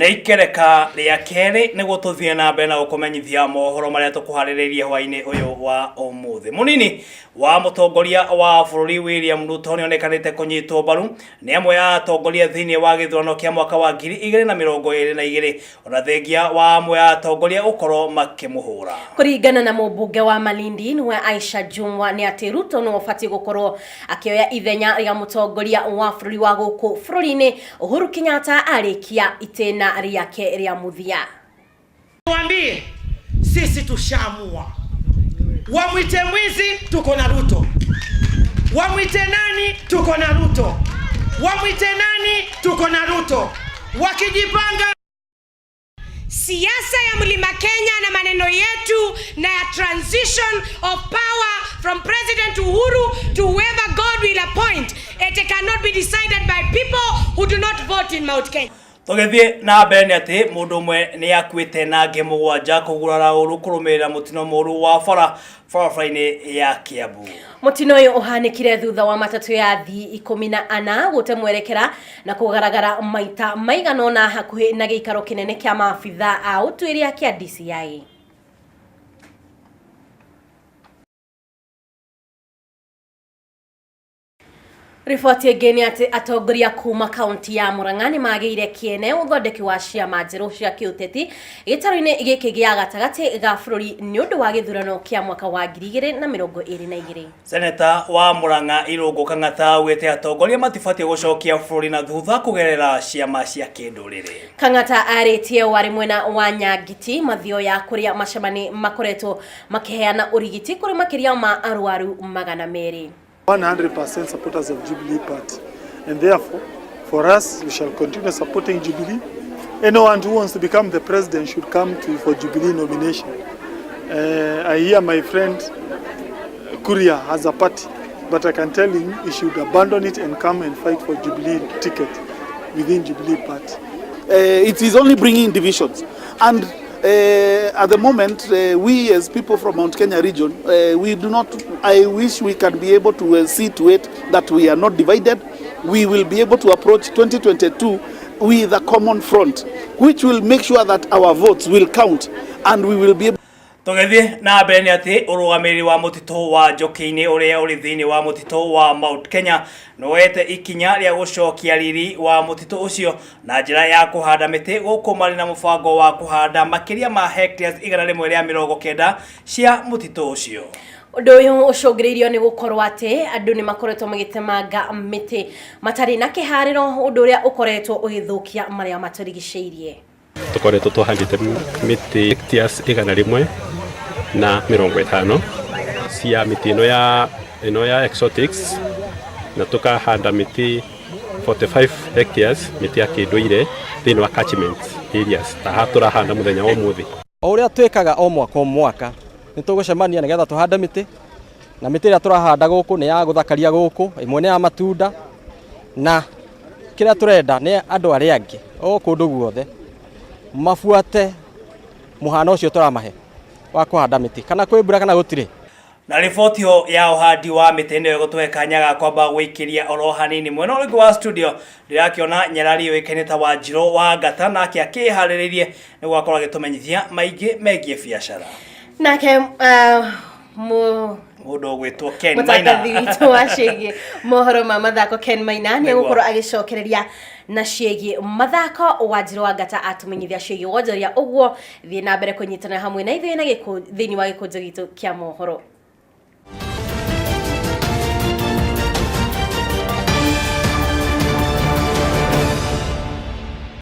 Nĩ ikereka rĩa kerĩ nĩguo tũthiĩ na mbere na gũkũmenyithia mohoro marĩa tũkũharĩrĩirie hwainĩ ũyũ wa ũmũthĩ. Mũnini wa mũtongoria wa bũrũri William Ruto nĩonekanĩte kũnyitwo mbaru nĩ amwe a atongoria thĩinĩ wa gĩthurano kĩa mwaka wa 2022 ona thengia wa amwe a atongoria gũkorwo makĩmũhũra. Kũringana na mũmbunge wa Malindi nĩwe Aisha Jumwa nĩ atĩ Ruto nĩwe ũbatiĩ gũkorwo akĩoya ithenya rĩa mũtongoria wa bũrũri wa gũkũ bũrũri-inĩ Uhuru Kenyatta arĩkia itĩna rĩake rĩa mũthia. Niwaambie, sisi tushaamua, wamwite mwizi, tuko na Ruto, wamwite nani, tuko na Ruto, wamwite nani, tuko na Ruto. Wakijipanga Siasa ya Mlima Kenya na maneno yetu na ya transition of power from President Uhuru to whoever God will appoint. It cannot be decided by people who do not vote in Mount Kenya. Tũgĩthiĩ na mbere nĩ atĩ mũndũ ũmwe nĩ akuĩte na angĩ mũgwanja kũgurara ũru kũrũmĩrĩra mũtino mũru wa bara barabara-inĩ ya Kiambu. Mũtino ũyũ ũhanĩkire thutha wa matatũ ya athii 14 gũte mwerekera na kũgaragara maita maigana ũna hakuhĩ na gĩikaro kĩnene kĩa maabitha a ũtuĩria kĩa DCI. Riboti ĩngĩ nĩ atĩ atongoria kuma kaunti ya Murang'a nĩ magĩire kĩene ũthondeki wa ciama njerũ cia kĩũteti gĩtarũ-inĩ gĩkĩ gĩa gatagatĩ ga bũrũri nĩ ũndũ wa gĩthurano kĩa mwaka wa 2022. Seneta wa Murang'a Irũngũ Kang'ata augĩte atongoria matibatiĩ gũcokia bũrũri na thutha kũgerera ciama cia kĩndũrĩrĩ. Kang'ata arĩtie warĩ mwena wa Nyangiti Mathioya kũrĩa macemani makoretwo makĩheana ũrigiti kũrĩ makĩria ma arwaru 200. 100% supporters of Jubilee Party, and therefore for us we shall continue supporting Jubilee. Anyone who wants to become the president should come to for Jubilee nomination. I hear my friend Kuria has a party, but I can tell him he should abandon it and come and fight for Jubilee ticket within Jubilee Party. It is only bringing divisions, and at the moment, we as people from Mount Kenya region, we do not, I wish we can be able to see to it that we are not divided. We will be able to approach 2022 with a common front, which will make sure that our votes will count and we will be able. Tũgĩthiĩ na mbere nĩ atĩ ũrũgamĩrĩri wa mũtitũ wa Njũkĩ-inĩ ũrĩa ũrĩ thĩinĩ wa mũtitũ wa Mount Kenya nĩwoete ikinya rĩa gũcokia riri wa mũtitũ ũcio na njĩra ya kũhanda mĩtĩ gũkũ marĩ na mũbango wa kũhanda makĩria ma hectares 190 cia mũtitũ ũcio. Ũndũ ũyũ ũcũngĩrĩirio nĩ gũkorwo atĩ andũ nĩ makoretwo magĩtemanga mĩtĩ matarĩ na kĩharĩro, ũndũ ũrĩa ũkoretwo ũgĩthũkia marĩa matũrigicĩirie. Tũkoretwo tũhandĩte mĩtĩ hectares 150 cia mĩtĩ ĩno ya exotics, na tũkahanda mĩtĩ 45 hectares mĩtĩ ya kĩndũire thĩinĩ wa catchment areas ta haha tũrahanda mũthenya wa ũmũthĩ. O ũrĩa twĩkaga o mwaka o mwaka, nĩ tũgũcemania nĩgetha tũhande mĩtĩ, na mĩtĩ ĩrĩa tũrahanda gũkũ nĩ ya gũthakaria gũkũ, ĩmwe nĩ ya matunda, na kĩrĩa tũrenda nĩ andũ arĩa angĩ o kũndũ guothe mabuate mũhano ũcio tũramahe wa kũhanda mĩtĩ, kana kwĩ mbura kana gũtirĩ. Na riboti ĩyo ya ũhandi wa mĩtĩ nĩyo ĩgũtũhe kanya ga kwamba gũikĩria oro hanini mwena ũrĩa ũngĩ wa studio. Ndĩrakĩona nyarari yũĩkaine ta Wanjirũ wa Ngata, nake akĩharĩrĩirie nĩguo akorwo agĩtũmenyithia maingĩ megiĩ biacara. Nake mũndũ ũgwĩtwo Ken Maina, mũtangathi witũ wa ciĩgiĩ mohoro ma mathako Ken Maina nĩ egũkorwo agĩcokereria na ciĩgiĩ mathako. Wanjirũ wa Ngata atũmenyithia ciĩgiĩ wonjoria, ũguo thiĩ na mbere kũnyitana hamwe na ithuĩ na thĩinĩ wa gĩkũnjo gitũ kĩa mohoro.